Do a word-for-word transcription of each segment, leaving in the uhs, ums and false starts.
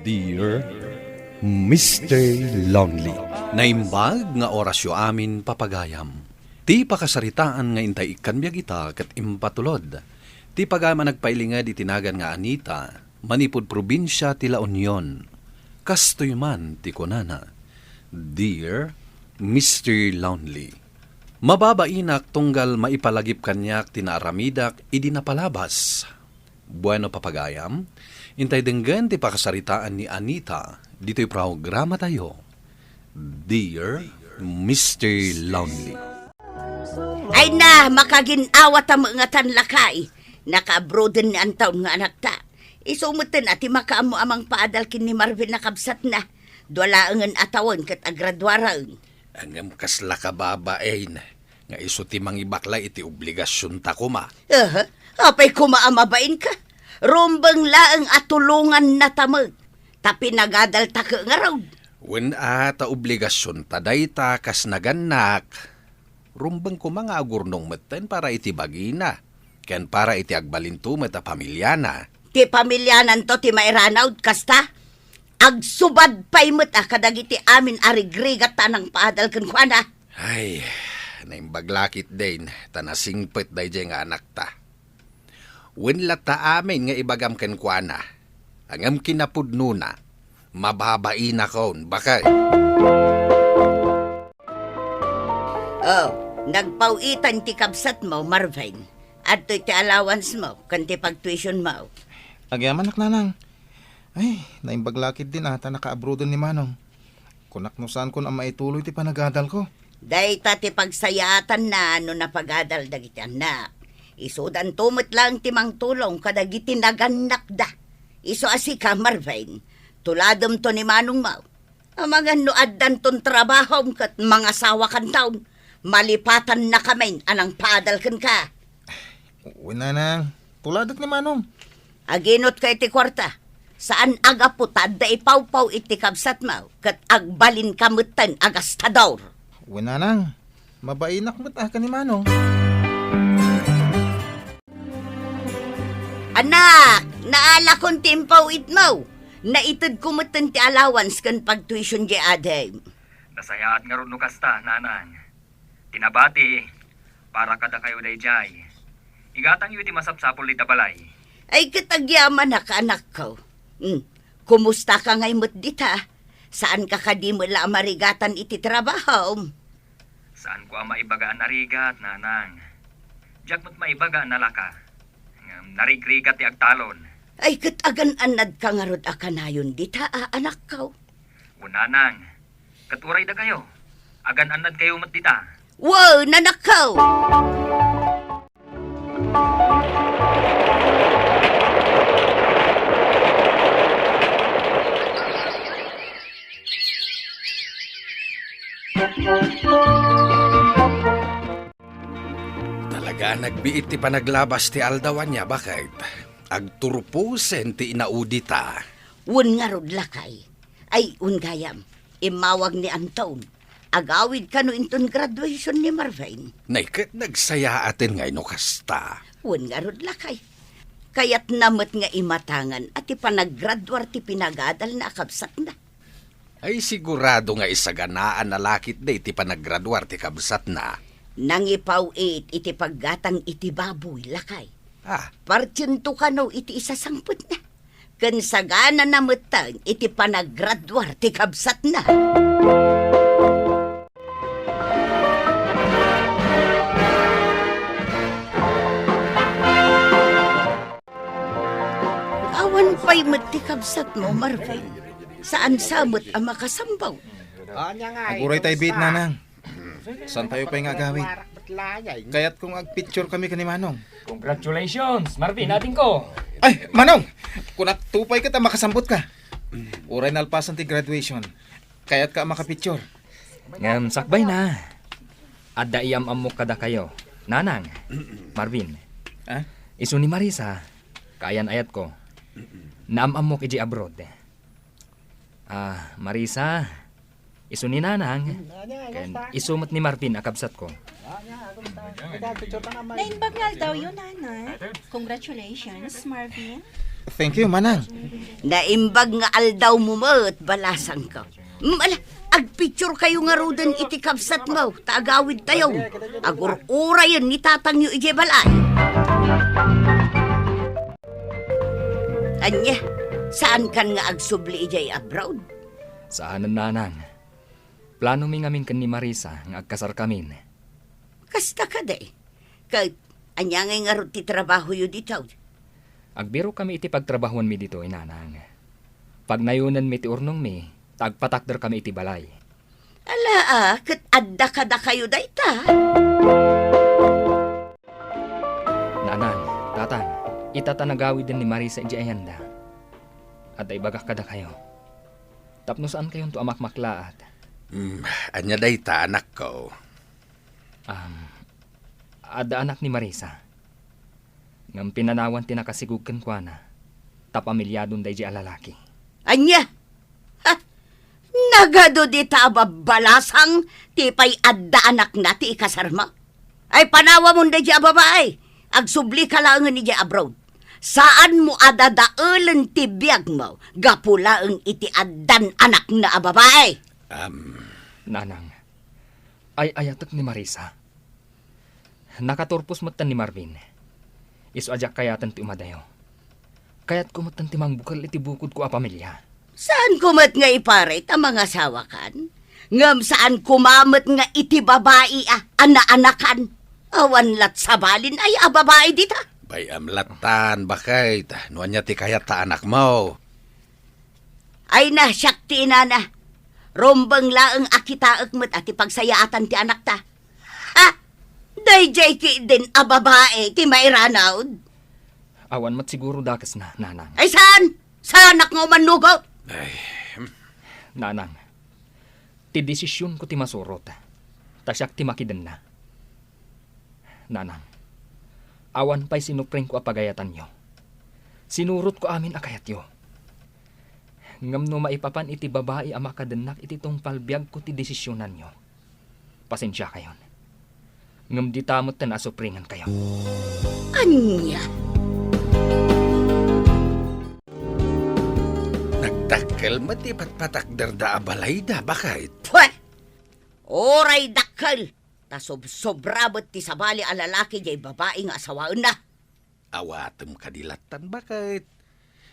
Dear Mister Lonely. Naimbag nga orasyo amin, papagayam. Ti pakasaritaan nga intay ikkan biag ita ket impatulod ti pagayam a nagpailinged iti nagan nga Anita, manipud probinsia ti La Union. Kastoy man ti kunana, "Dear Mister Lonely, mababainak tunggal maipalagip kaniak ti naaramidak idi napalabas." Bueno, papagayam, intay denggen ti pakasaritaan ni Anita ditoy programatayo, Dear Mister Lonely. Ay na, makagin-awa ta mengatan lakay. Nakaabroden ni Anton nga anakta. Isu metten a ti makaammo a mangpaadal ken ni Marvin a kabsatna. Dua laengen a tawen ket agraduaren. Ngem kasla ka babain nga isu ti mangibakla iti obligasionta koma. Aha, apay koma a mabainka? Rumbeng laeng a tulongannata met, ta pinagadalta ket ngarud. Wen a, ta obligasionta dayta kas nagannak. Rumbeng koma nga agurnong metten para iti bagina, ken para iti agbalinto met a pamiliana. Ti pamiliananto ti mairanaw kasta? Agsubad pay met a kadagiti amin a rigrigat ta nangpaadal kenkuana. Ay, naimbag la ketdin ta nasingpet daydiay nga anakta. Wen latta amin nga ibagam kenkuana, ngem kinapudnona, mababainakon, baket. Oh, nagpaw-itan ti kabsatmo, Marvin. Adtoy ti allowance mo, ken ti pagtuition mo. Agyamanak, nanang. Ay, naimbag la ketdin a ta nakaabroden ni Manong. Kunak no saankon a maituloy ti panagadalko. Dayta ti pagsayaatanna no napagadal dagiti annak. Isudanto met laeng ti mangtulong kadagiti nagannakda. Isu a sika, Marvin, tulademto ni Manongmo. Amangan no addanton trabahom ket mangasawakanton, malipatannakamin a nangpaadal kenka. Wen, nanang, tuladek ni Manong. Aginot ka iti kuarta. Saan a gapu ta adda ipawpaw iti kabsatmo ket agbalinka metten a gastador. Wen, nanang, mabainak met a ken ni Manong. Anak, naalakon ti impaw-itmo. Naitedko metten ti allowance ken pagtuition diay adim. Nasayaat ngarud no kasta, nanang. Ti nabati, para kadakayo daydiay. Igatangyo ti masapsapul dita balay. Ay, ket agyamanak, anakko. Hmm, kumustaka ngay met dita? Saanka kadi met la a marigatan iti trabahom? Saanko a maibaga a narigat, nanang. Diak met maibaga a nalaka. Ngem narigrigat ti agtalon. Ay, ket agan-annadka ngarud a kanayon dita, a, anakko? O, nanang, ket uray dakayo, agan-annadkayo met dita. Wen, anakko! Talaga a nagbiit ti panaglabas ti aldaw ania, baket? Agturposen ti inaudita. Wen ngarud, lakay. Ay, wen gayam, immawag ni Anton. Agawid kano inton graduation ni Marvin. Nay, ket nagsayaaten ngay no kasta. Wen ngarud, lakay. Kayatna met nga imatangan a ti panaggraduar ti pinagadalna a kabsatna. Ay, sigurado nga isaganaanna la ketdi ti panaggraduar ti kabsatna. Nangipaw-it iti paggatang iti baboy, lakay. Ah. Partiento kano iti isasangpetna. Ken saganana metten iti panaggraduar ti kabsatna. Awan pay met ti kabsatmo, Marvin. Saan sa met a makasambaw? Aguray tay biit, nanang. Saan tayo pay nga agawid? Kayat kong agpicture kami kani Manong. Congratulations, Marvin, adingko. Ay, Manong! Kunak to pay ket a makasambot ka. Uray nalpasan ti graduation. Kayat ka a makapicture. Ngem sakbay na. Adda iyam-ammok kadakayo. Nanang, Marvin. Ah? Isu ni Marisa, kaayan-ayatko. Naam-ammok idiay abroad. Ah, Marisa, isu ni Nanang, ken isu met ni Marvin a kabsatko. Naimbag nga aldawyo, Nanang. Congratulations, Marvin. Thank you, manang. Naimbag nga aldawmo met, balasangko. Mm, ala, agpicture kayo ngaruden iti kabsatmo, ta agawidtayo. Agur-urayen ni tatangyo idiay balay. Ania, saankan nga agsubli idiay abroad? Saanen, nanang. Planomi ngamin ken ni Marisa nga agkasarkamin. Kasta kadi? Ket ania ngay ngarud ti trabahoyo ditoy? Agbirokami iti pagtrabahoanmi ditoy, nanang. Pagnayonenmi ti urnongmi, ta agpatakderkami iti balay. Ala, a, ket adda kadakayo dayta? Nanang, tatang, ita ta nagawiden ni Marisa idiay ayanda. Adda ibagak kadakayo. Tapno saankayonto a makmaklaat. Hmm, ania dayta, anakko? Um, adda anak ni Marisa. Ngem pinanawan ti nakasigug kenkuana, ta pamilyadon daydiay a lalaki. Ania? Ha? Nagadu dita a babbalasang ti pay adda anakna ti ikasarmo? Ay, panawamon daydiay a babai. Agsublika laengen idiay abroad. Saanmo a dadaelen ti biagmo gapu laeng iti addan anakna a babai. Am. Nanang, ay-ayatek ni Marisa. Nakaturpos metten ni Marvin. Isu a diak kayaten ti umadayo. Kayatko metten ti mangbukel iti bukodko a pamilia. Saanko met nga iparit a mangasawakan? Ngem saan koma met nga iti babai a, a naanakan. Awan lat sabalin ay a babai dita. Bay-am lattan, baket, no ania ti kayat ta anakmo. Ay na, siak ti inana. Rumbeng laeng a kitaek met a ti pagsayaatan ti anakta. Ha? Daydiay ketdin a babai ti mairanod? Awan met siguro dakesna, nanang. Ay, saan? Saanak nga umannugot? Ay, hmm. Nanang, ti desisionko ti masurot. Ta siak ti makidenna. Nanang, awan pay sinupringko a pagayatanyo. Sinurotko amin a kayatyo. Ngem no maipapan iti babai a makadennak iti tungpal biagko ti desisionanyo, pasensiakayon. Ngem dita metten a supringenkayo. Ania? Nagdakkel met ti patpatakderda a balayda, baket. Pwe! Uray dakkel, ta sobsobra met ti sabali a lalaki diay babai nga asawaenna. Awatem kadi lattan, baket.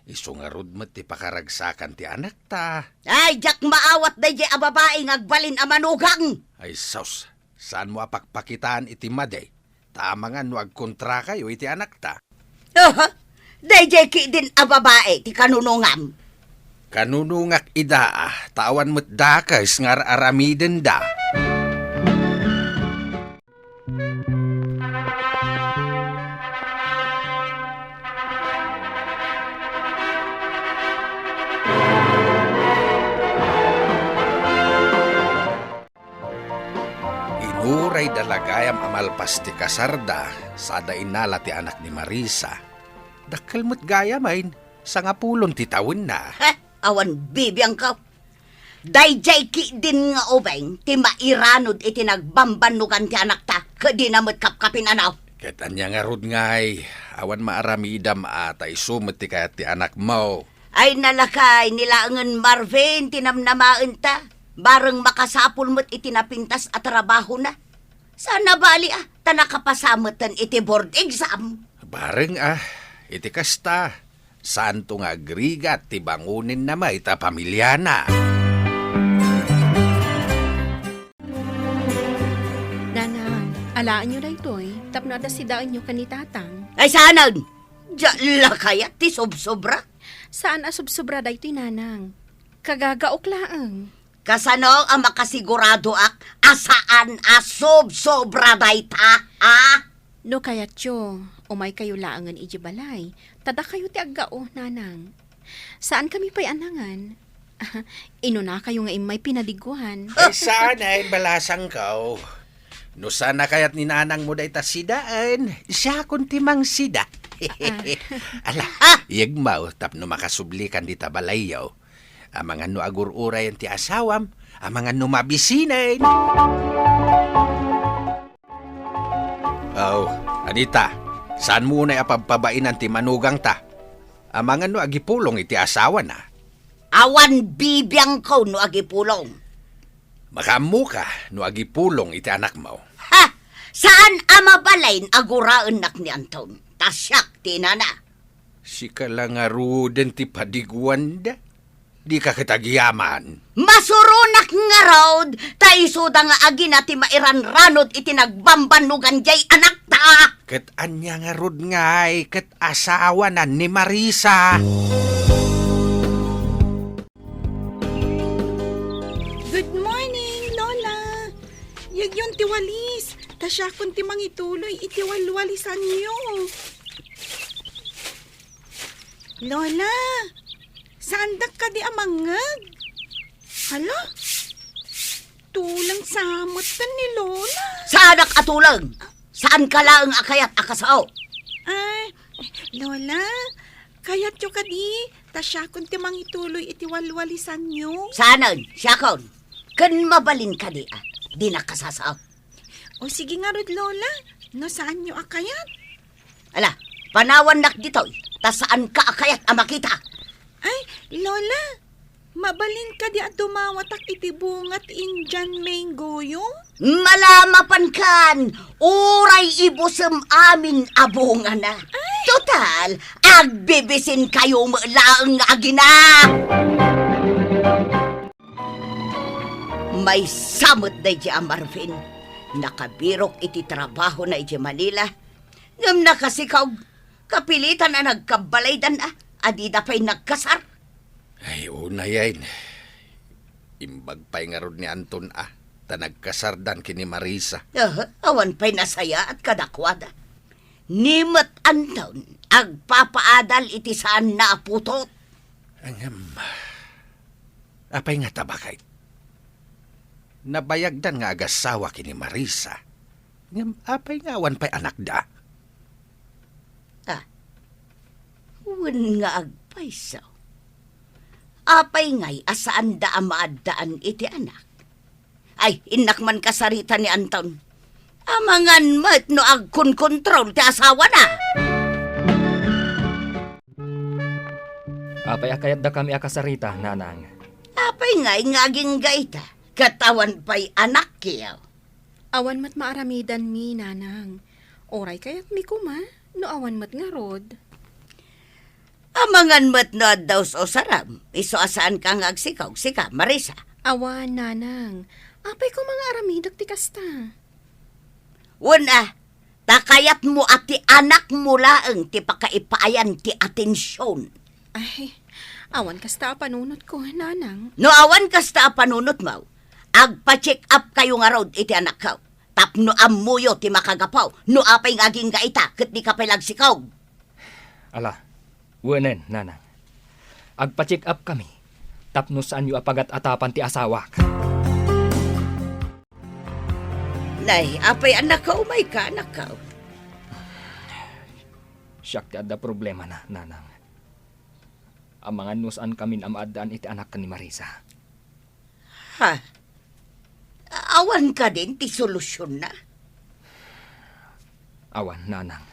Isu ngarud met ti pakaragsakan ti anakta. Ay, diak maawat daydiay a babai nga agbalin a manugang. Ay sus, saanmo a pakpakitaan iti madi, ta amangan no agkontrakayo iti anakta. Aha, daydiay ketdin a babai ti kanunongam. Kanunongak ida, a, ta awan met dakes nga ar-aramidenda. Inurayda la gayam a malpas ti kasarda, sada innala ti anak ni Marisa. Dakkel met gayam, ay, sangapulon ti tawenna. He, awan bibiangko. Daydiay ketdin nga ubing ti mairanod iti nagbambannogan ti anakta, ket dina met kapkapin-anaw. Ket ania ngarud ngay, awan maaramidam a ta isu met ti kayat ti anakmo. Ay nalakay, ni laengen Marvin ti namnamaenta. Bareng makasapul met iti napintas a trabahona. Saan a bali a, ta nakapasa metten iti board exam. Bareng a, iti kasta, saanto nga agrigat ti bangonenna met a pamiliana. Nanang, alaenyo daytoy tapno adda sidaenyo ken ni Tatang. Ay, saanen? Diak la kayat ti sobsobra. Saan a sobsobra daytoy, Nanang. Kagagaok laeng. Kasano a makasiguradoak a saan a sobsobra dayta, a? No kayatyo, umaykayo laengen idiay balay, ta dakayo ti aggao, Nanang. Saankami pay a nangan. Inunakayo nga immay pinaliguan. Ay, saan a balasangko. No saan a kayat ni nanangmo dayta sidaen, siakon ti mangsida. Ah. Ala, ah, yegmaw tapno makasublikan dita balayyo. Amangan no agur-urayen ti asawam, amangan no mabisinen. Aw, Anita, saanmo unay a pabpabainan ti manugangta? Amangan no agipulong iti asawana. Awan bibiangko no agipulong. Makaammoka no agipulong iti anakmo. Ha! Saan a mabalin a guraennak ni Anton. Ta siak ti inana. Sika la ngaruden ti padiguanda. Dika ket agyaman. Masuronak ngarud, ta isuda nga agina ti mairanranod iti nagbambannogan jay anakta. Ket ania ngarud ngay ket asawana ni Marisa? Good morning, Lola. Yegyon ti walis. Ta siakon ti mangituloy iti walwalisanyo. Lola, saandak kadi a mangngeg? Hala, tuleng sa metten ni Lola. Saanak a tuleng? Saanka laeng a kayat a kasao? Ay, Lola, kayatyo kadi, ta siakon ti mangituloy iti walwalisanyo. Saanen, siakon. Ken mabalin kadi a, dinak kasasao. O sige ngarud, Lola, no saanyo a kayat. Ala, panawannak ditoy, ta saanka a kayat a makita. Ay, Lola, mabalin kadi a dumawatak iti bunga ti Indian mangoyo? Malamapankan, uray ibusem amin a bungana. Ay! Total, agbibisinkayo met laeng nga agina. Maysa met daydi a Marvin, nakabirok iti trabahona iti Manila, ngem nakasikaw, kapilitan a nagkabbalaydan a, a dida pay nagkasar. Ay, unay, ay. Imbag pay ngarud ni Anton a, ta nagkasardan ken ni Marisa. Aha, awan pay nasayaat kadakuada. Ni met Anton, agpapaadal iti saanna a putot. Ngem, apay ngata baket? Nabayagdan nga agasawa ken ni Marisa. Ngem apay nga awan pay anakda? Ah, wen nga agpayso. Apay ngay a saanda a maaddaan iti anak? Ay, innak man kasarita ni Anton. Amangan met no agkonkontrol ti asawana. Apay a kayatdakami a kasarita, Nanang? Apay ngay nga agingga ita? Ket awan pay anakyo? Awan met maaramidanmi, Nanang. Uray kayatmi koma, no awan met ngarud. Amangan met no adda us-usaram, isu a saanka nga agsikaw, sika, Marisa. Awan, Nanang. Apay koma nga aramidek ti kasta? Wen a, ta kayatmo a ti anakmo laeng ti pakaipaayan ti atension. Ay, awan kasta a panunotko, Nanang. No awan kasta a panunotmo, agpa-check up kayo ngarud iti anakko. Tapno ammoyo ti makagapu, no apay nga agingga ita ket dika pay la agsikog. Ala, wenen, Nanang. Agpa-check up kami, tapno saanyo a pagat-atapan ti asawak. Nay, apay a nakaumayka, anakko? Siak ti adda problemana, Nanang. Amangan no saankamin a maaddaan iti anak ken ni Marisa. Ha? Awan kadin ti solusyonna? Awan, Nanang.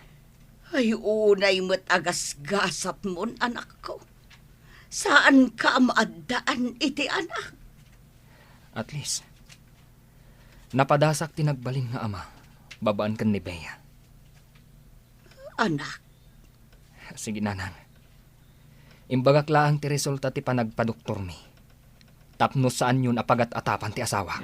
Ay, unay met a gasgasatmon, anakko. Saanka a maaddaan iti anak. At least, napadasak ti nagbalin nga ama, babaen ken ni Bea. Anak. Sige, Nanang. Imbagak laeng ti resulta ti panagpadoktormi. Tapno saanyon a pagat-atapan ti asawak.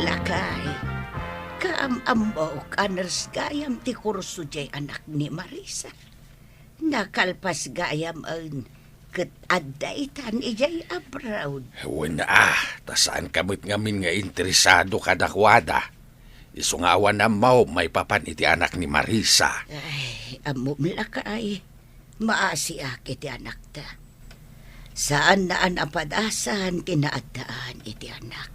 Lakay, kaam-ammok a nurse gayam ti kurso diay anak ni Marisa. Nakalpas gayam, ket adda itan idiay abroad. Wen a, ta saanka met ngamin nga interesado kadakuada. Isu nga awan ammo maipapan iti anak ni Marisa. Ay, ammom lakay. Maasiak iti anakta. Saanna a napadasan ti naaddaan iti anak.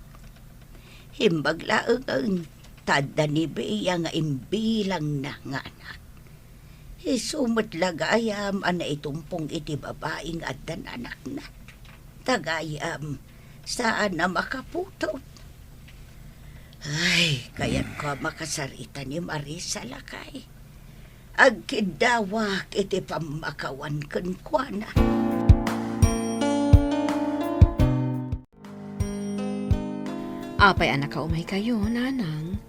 Imbag laengen ta adda ni Bea nga imbilangna nga anak. Isu met la gayam a naitumpong iti babai nga addan anakna. Ta gayam, saan a makaputot. Ay, kayatko a makasarita ni Marisa, lakay. Agkiddawak iti pammakawan kenkuana. Apay a nakaumaykayo, nanang?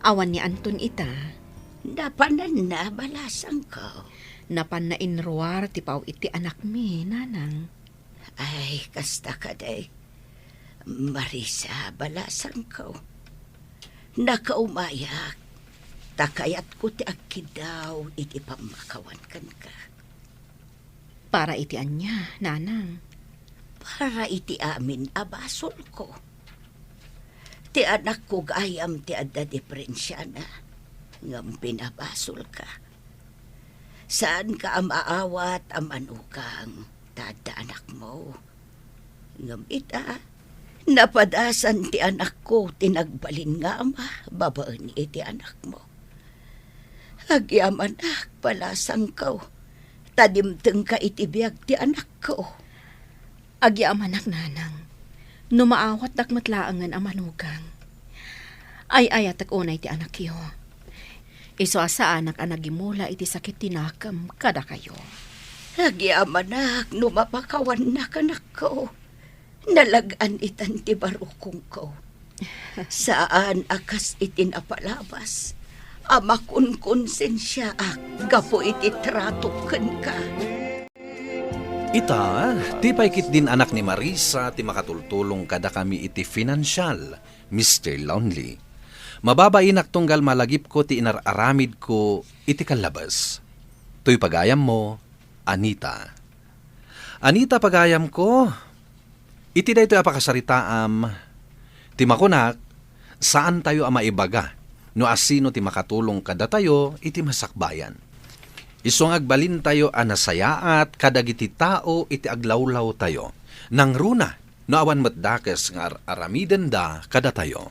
Awan ni Anton ita? Napananna, balasangko. Napanna inruar ti pao iti anakmi, nanang. Ay, kasta kadi. Marisa, balasangko. Nakaumayak, ta kayatko ti agkiddaw iti pammakawan kenka. Para iti ania, nanang? Para iti amin a basolko. Ti anakko gayam ti adda diferensiana, ngem pinabasolka. Saanka a maawat a manugang ta adda anakmo. Ngem ita, napadasan ti anakko ti nagbalin nga ama babaen iti anakmo. Agyamanak, balasangko, ta dimtengka iti biag ti anakko. Agyamanak, nanang, no maawatdak met laengen a manugang. Ay-ayatek unay ti anakyo. Isu a saanak a nagimula iti sakit ti nakem kadakayo. Agyamanak no mapakawannak, anakko. Nalag-an itan ti barukongko. Saan a kas iti napalabas a makunkonsensiaak gapu iti tratok kenka. Ita, ti pay ketdin anak ni Marisa ti makatultulong kadakami iti finansial, Mister Lonely. Mababainak tunggal malagipko ti inar-aramidko iti kallabes. Toy pagayammo, Anita. Anita, pagayamko, iti daytoy a pakasaritaam, ti makunak, saantayo a maibaga no asino ti makatulong kadatayo iti masakbayan. Isu nga agbalintayo a nasayaat kadagiti tao iti aglawlawtayo. Nangruna no awan met dakes nga ar-aramidenda kadatayo.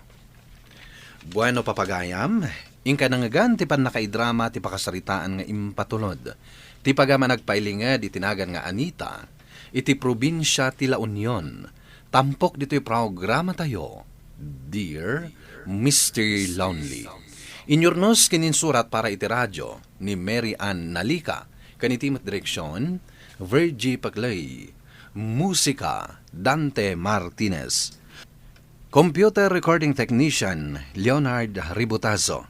Bueno, papagayam, inka nangngegan ti pannakaidrama ti pakasaritaan nga impatulod ti pagayam a nagpailinged iti nagan nga Anita, iti probinsia ti La Union, tampok ditoy programatayo, Dear Mister Lonely. Inyurnos ken insurat para iti radio ni Mary Ann Nalica, ken iti met direksion, Virgie Paclay. Musika, Dante Martinez. Computer recording technician, Leonard Ributazo.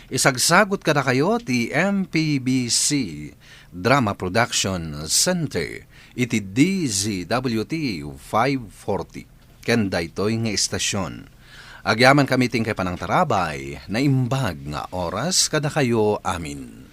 Isagsagut kadakayo ti M P B C Drama Production Center iti D Z W T five forty. Ken daytoy nga istasyon, agyamankami ti inkay panangtarabay, naimbag nga oras kadakayo amin.